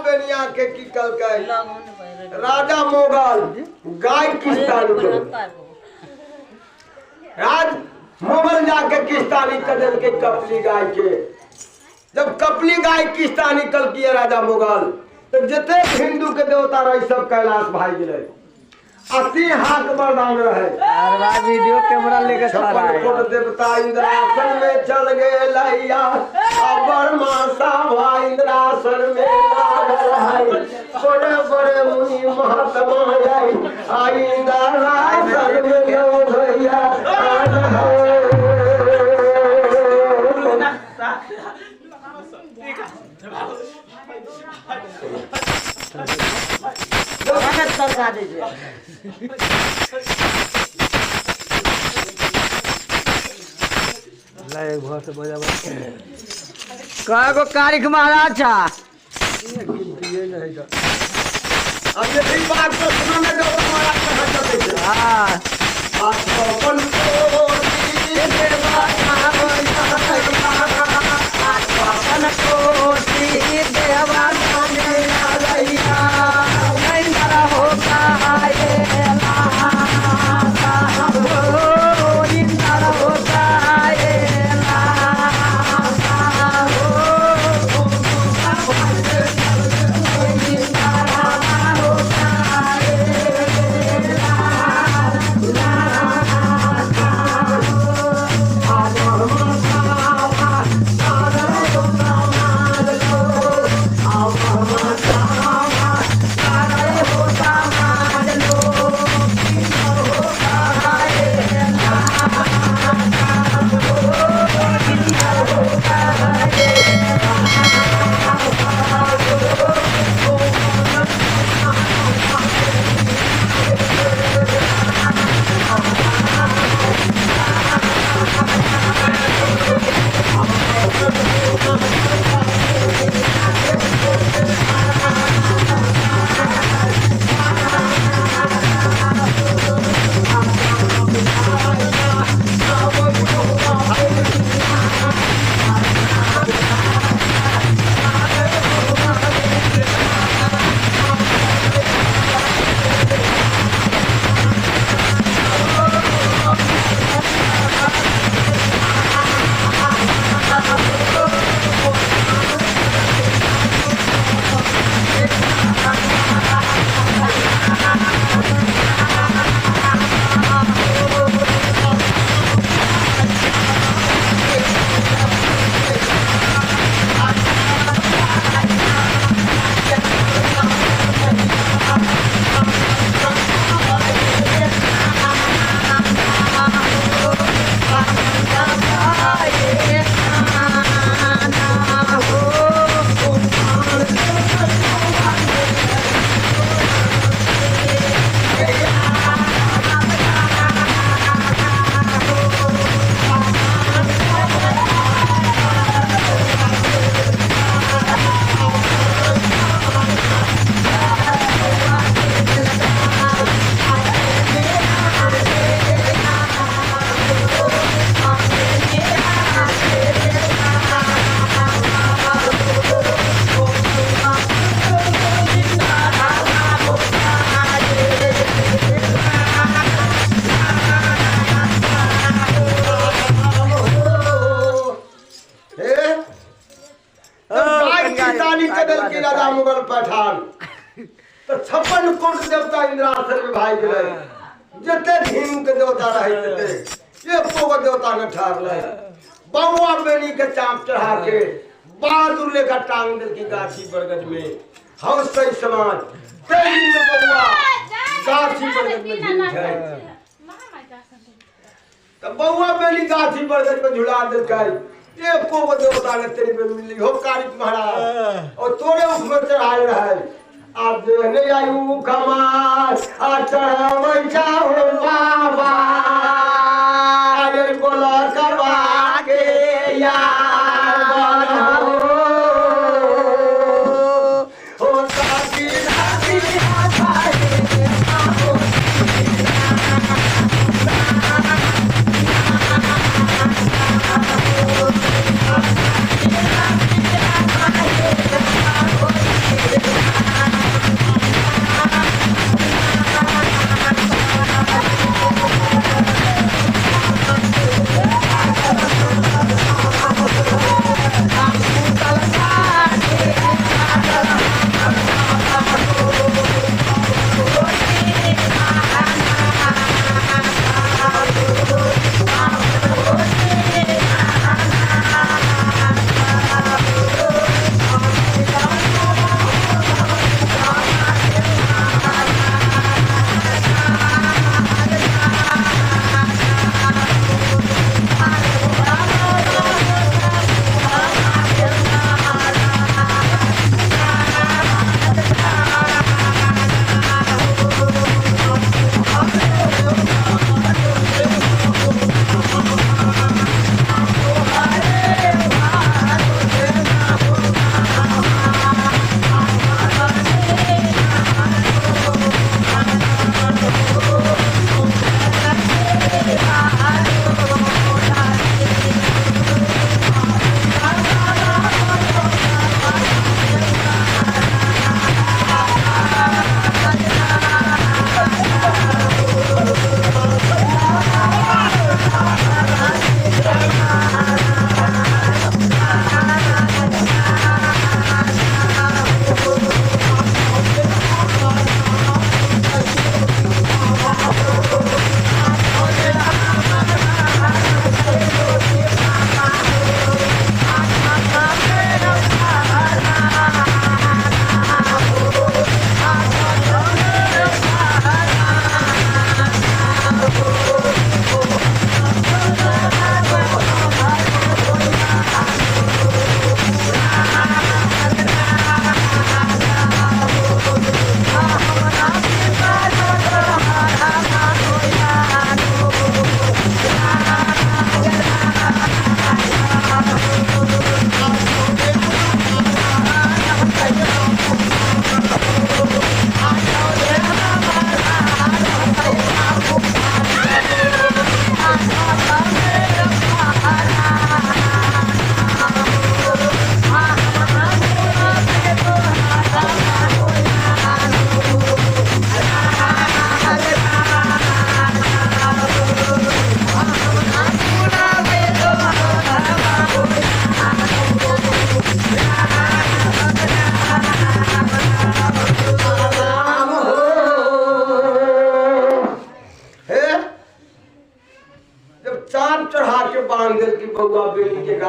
बेनिया के की कलकै राजा मोगल गाय किस्तानी के राज मोगल जाके किस्तानी कर देलकै कपली गाय के। जब कपली गाय किस्तानी कलकी राजा मोगल तो जते हिंदू के देवता रहे सब कैलाश भाई गेलै। अति हाथ वरदान रहे। अरे भाई वीडियो कैमरा लेके खड़ा है। छप्पन कोट देवता इंद्रासन में चल गए लैया, अबर मासा भाई इंद्रासन में लागल है। बड़े बड़े मुनि महात्मा आई, आई इंद्रासन में लो भैया। सरका दीजिए। कय गो कारिख महाराज छा? अब ये बात तो सुनो ना जो हमारा कहा चलते थे। हाँ। अपन कोटि देवा अपन कोटि देवा राजा मुगल पठान तो 56 कोटि देवता इंद्रासन में भाई गेलै। जते भीम के देवता रहे तते एको गो देवता न ठहरलै। बौआ बेनी के चाप चढ़ा के बहादुर लेकर टांग देल की गाछी बरगद में। हम सही समाज तेरी में बौआ गाछी बरगद में झूल छै। तो बौआ बेनी गाछी बरगद में झुला देलकै। एको गो देवता ने तेरी में मिली हो कारिक महाराज और तोरे उख में चढ़ाए रहे। आप देने आयु खमार आ चढ़ावै चाहो बाबा अरे बोला करवा के यार हो ओ साथी साथी Thank you.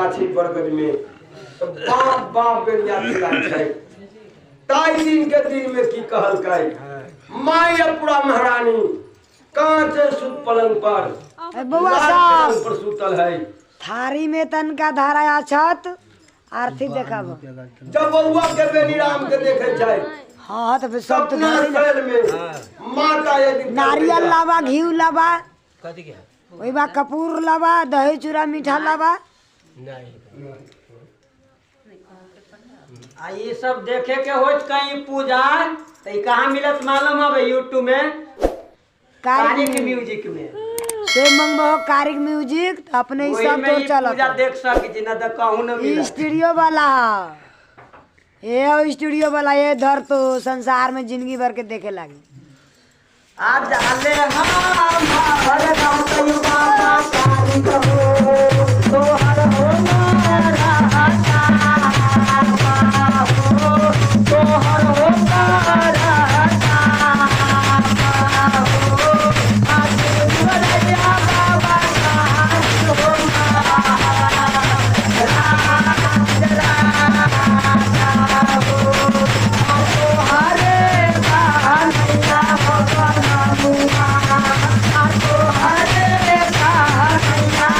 गाछी बरगद में तऽ बाप बाप बेरिया चिल्लाइ छै। ताहि दिन के दिन में की कहलकै माय पूरा महारानी कांचे सुत पलंग पर ए बउआ लाल साहब पलंग पर सुतल है। थारी में तनका धारा अछत आरती देखाब। जब बउआ के बेनीराम के देखे छै हाँ तो फिर सब तो सपना धारी ना। शैल में माता यदि नारियल लावा, घी लावा, वही बा कपूर लावा, दही चूड़ा मीठा लावा। आ ये सब देखे के होत कहीं पूजा तो ई कहाँ मिलत मालूम है यूट्यूब में कारिक कारिक म्यूजिक में से मंगबो कारिक म्यूजिक तो अपने ही वही सब में तो ई पूजा चलत। देख सकी छी ना तो कहूँ न ई मिलत। स्टूडियो वाला ये हो स्टूडियो वाला, ये धर तो संसार में जिंदगी भर के देखे लागी। आज जाले हम हर गाँव कहीं बाबा कारिक हो तोहर हो मारा हो तोहर हो मारा हो आज दुवरैया बाबा कारिक हो हरे कान्हैया हो मुआ हरे कान्हैया।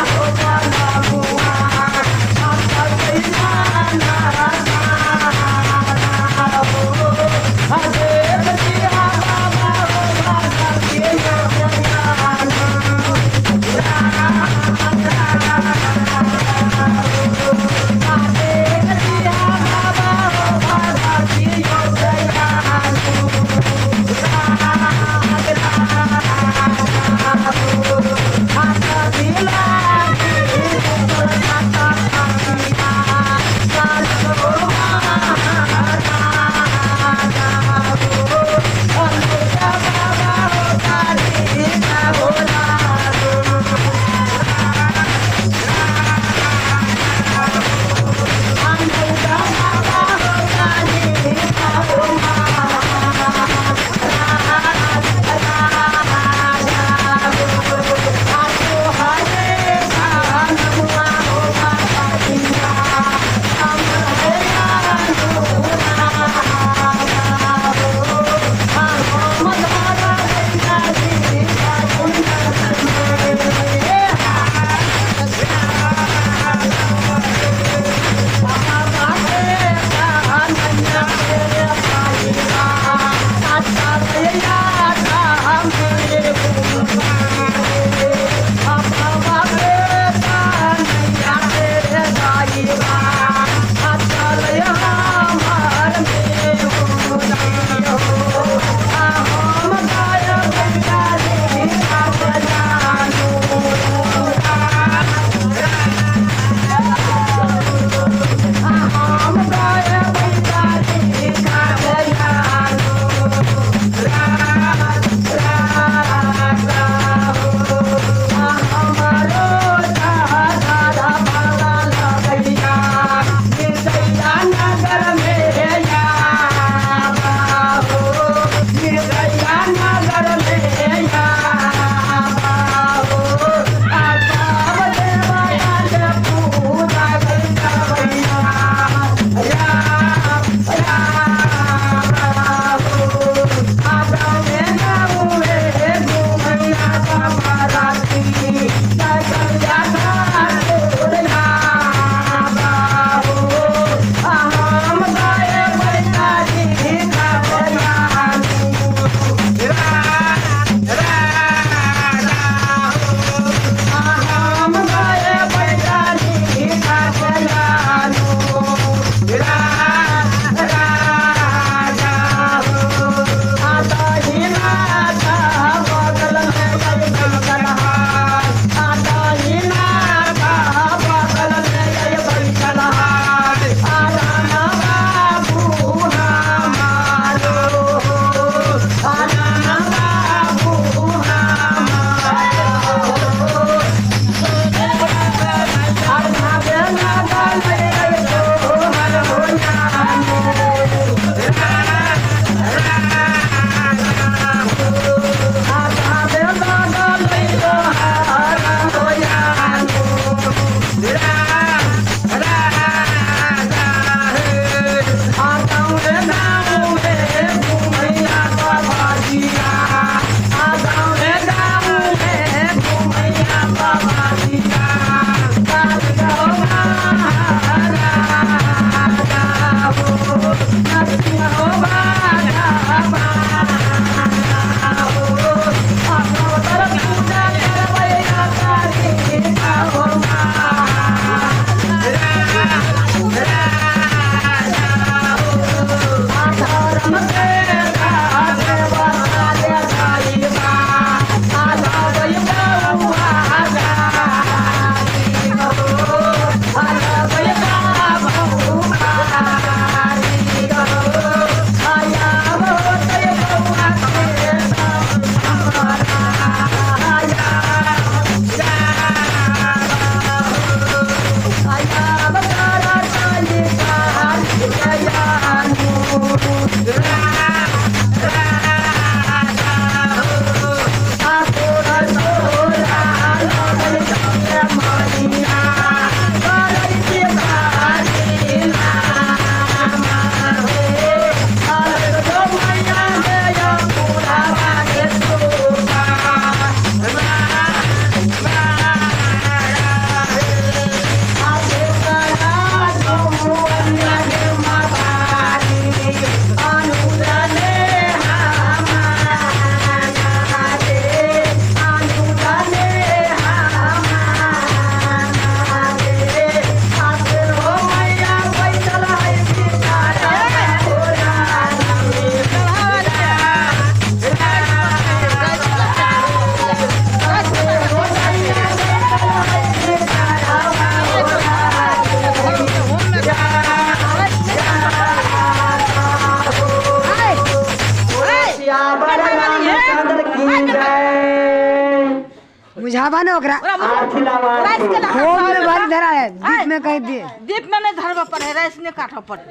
बुझाबा ना ओकरा। आरती लावा। राइस के ना होम में भारी धरा है, दीप में कहीं दिए। दीप में नहीं धरबा पड़े, राइस नहीं काटऽ पड़े।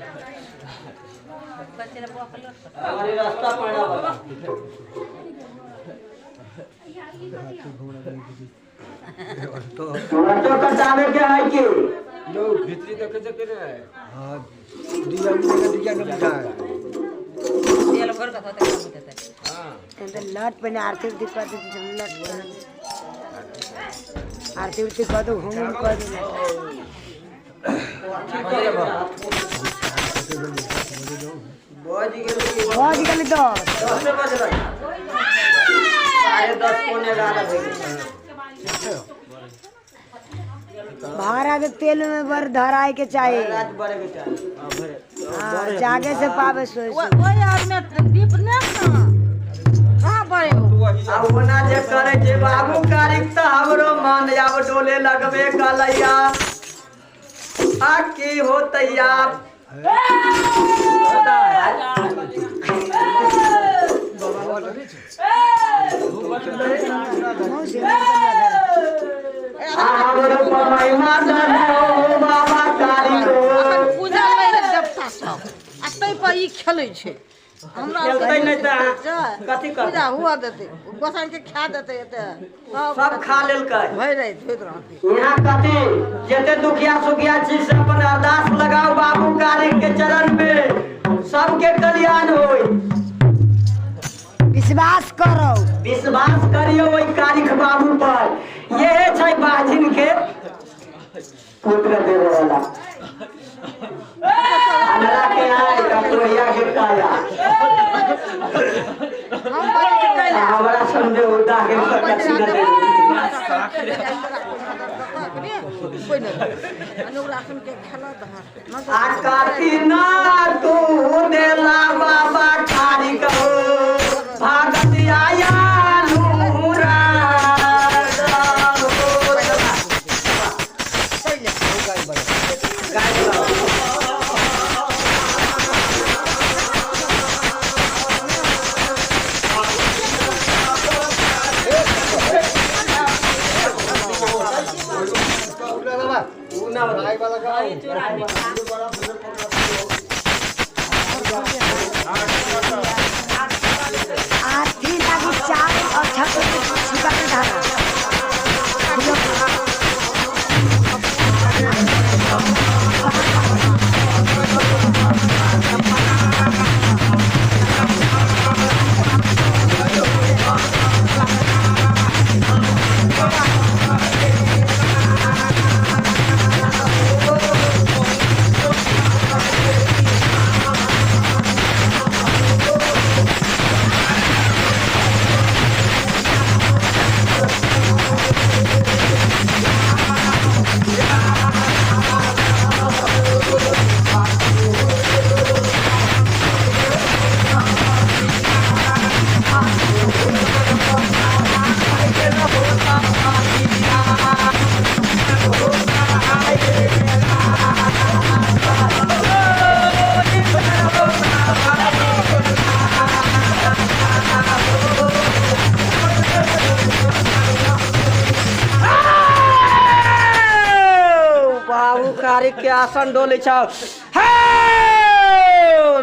अरे रास्ता पड़ा बा। लट्टो कटावे के है की भीतरी देखे छै कि नहि? हाँ, डिजाइन डिजाइन बुझाए। तेल भर के होतै देतै। अंदर लट पहने आरती उरती कर दे, लट पहने आरती उरती कर दो, घूम उम कर दो। बज गेल की? बज गेलै 10। 10 बजलै। 10:30 10:45 भए गेल। भाड़ा के तेल में बर धराए के चाहिए। रात बड़े के चाही। हाँ, जागे से पावे सोए ओहि आर में दीप ने कहाँ बड़े हो। आब ओना जे करे छै बाबू कारिक तऽ हमरो मन आब डोले लगबे कलैया। आ की होतैया? मौसी आ हमरो महिमा जानो बाबा कारिक। अखन पूजा लै रहे देवता सब आ ताहि पर ई खेलै छै। हमरा खेलतै नहि तऽ कथी करतै? पूजा हुआ देतै, गोसाई के खा देतै एते सब खा लेलकै। भरि राति होइत रहतै। यहाँ कथी जते दुखिया सुखिया छी से अपन अरदास लगाओ बाबू कारिक के चरण में, सबके कल्याण होई। विश्वास करो, विश्वास करियो ओहि कारिक बाबू पर। यहे छै बाझिन के पुत्र देवे वाला। अनरा के आय कटोरिया के काया। हम बच्चे कैला हमरा समझे उदा के कथी न दे। कोइ नहि अनुरासन के खेला दहर। आ काती ना तू देला बाबा कारिक हो भागत आया नूरा। आरती लागी चार और छत छिपा के धारा। बाबू कारिक के आसन डोले छौ। हे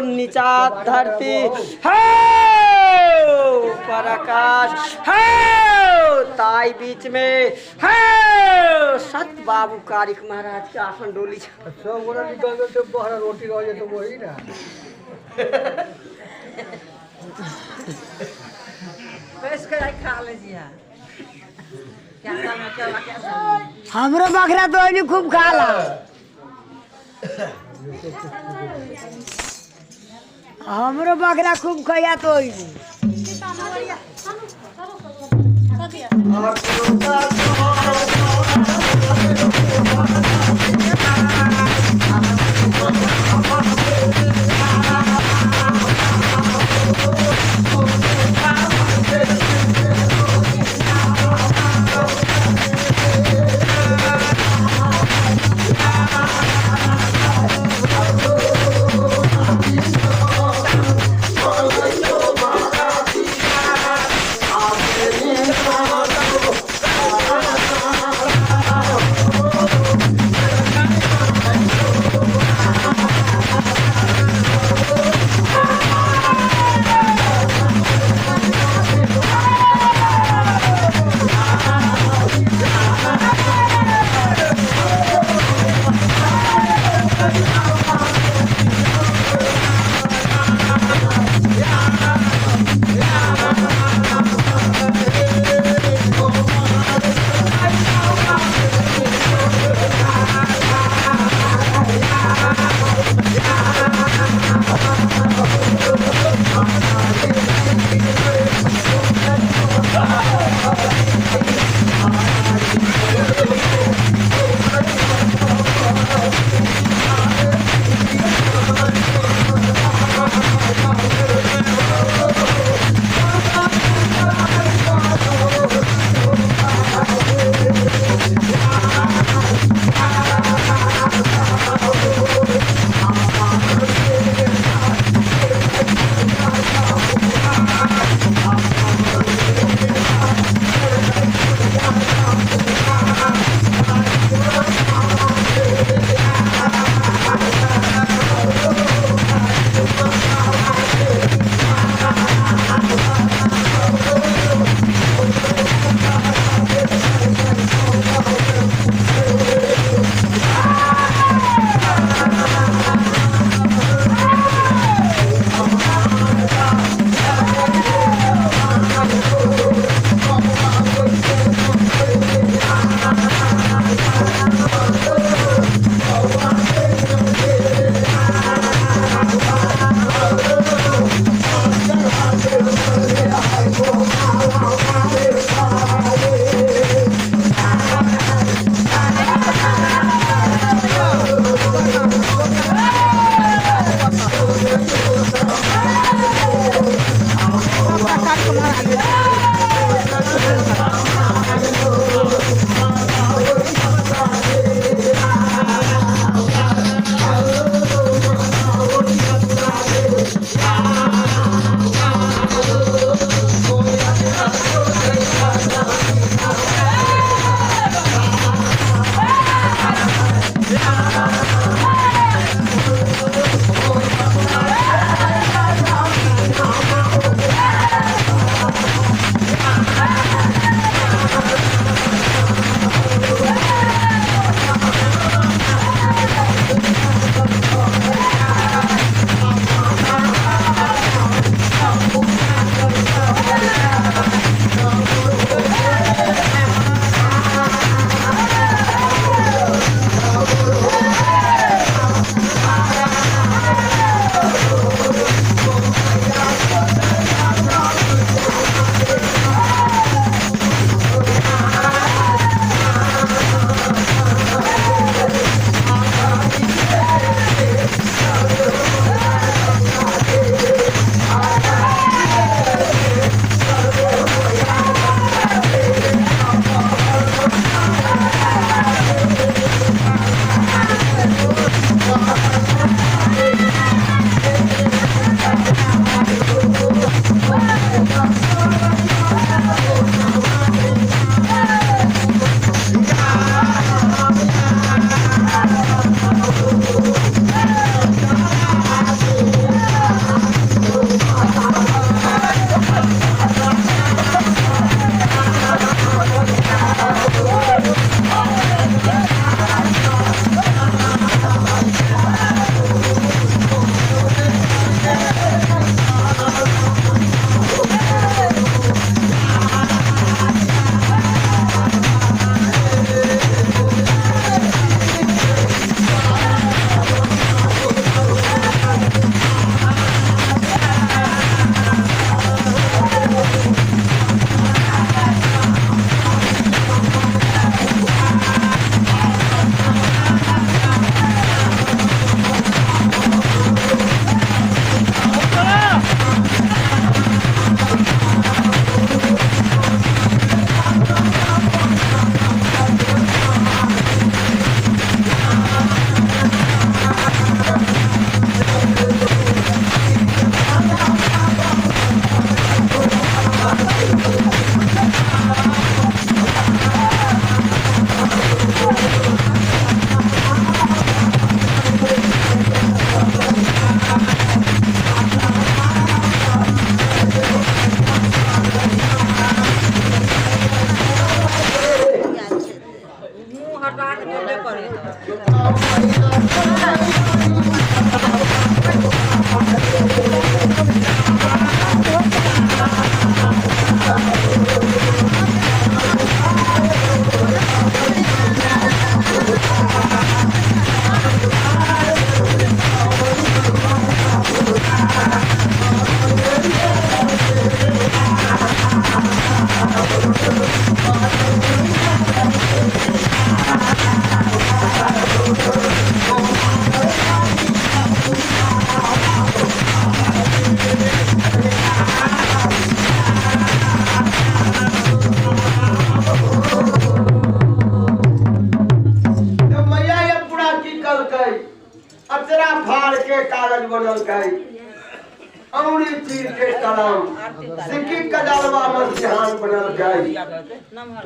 नीचा धरती, हे ऊपर आकाश, हे ताई बीच में, हे सत बाबू कारिक महाराज के आसन डोली छौ। सब गोरा निकल गेल तऽ बहरा रोटी रह जेतै वही ना। बैस के खा ले जिया। क्या साल में चला क्या साल में? हमरो बकरा तो ओइनी खूब खाला। हमरो बकरा खूब खैया तो ओइनी। आ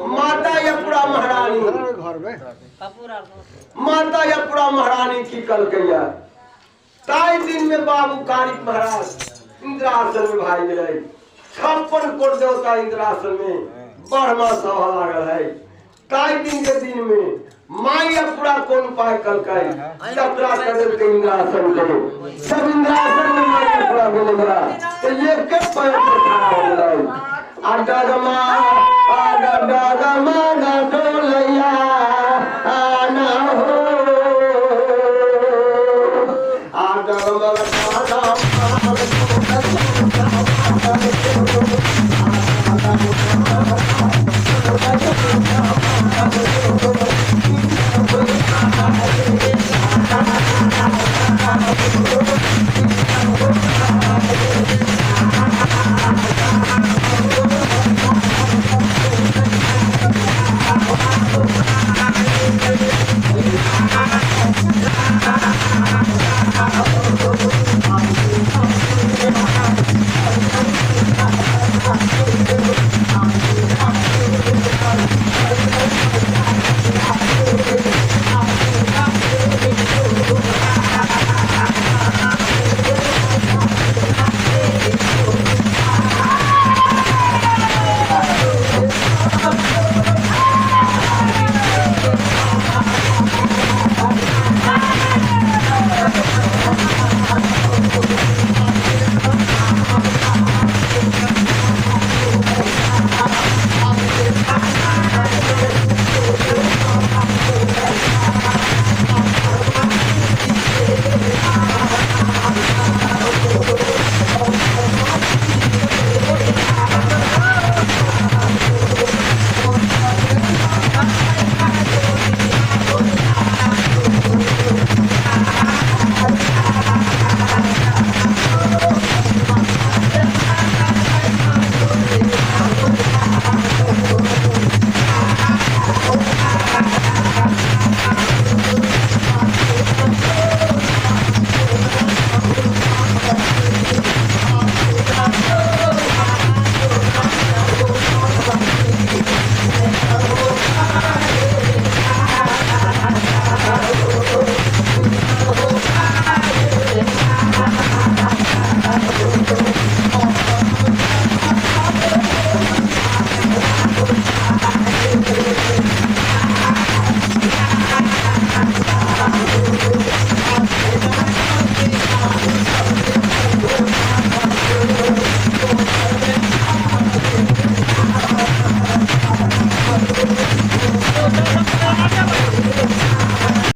माता यपुरा महारानी, माता यपुरा महारानी की कल गया ताई दिन में बाबू कारिक महाराज इंद्रासन में भाई रहे। 56 कोट देवता इंद्रासन में बढ़मा सभा लागल है। ताई दिन के दिन में माई यपुरा कौन उपाय कल कई यात्रा कर के इंद्रासन के सब इंद्रासन में माई यपुरा बोले तो ये के पैर पर खड़ा हो गए।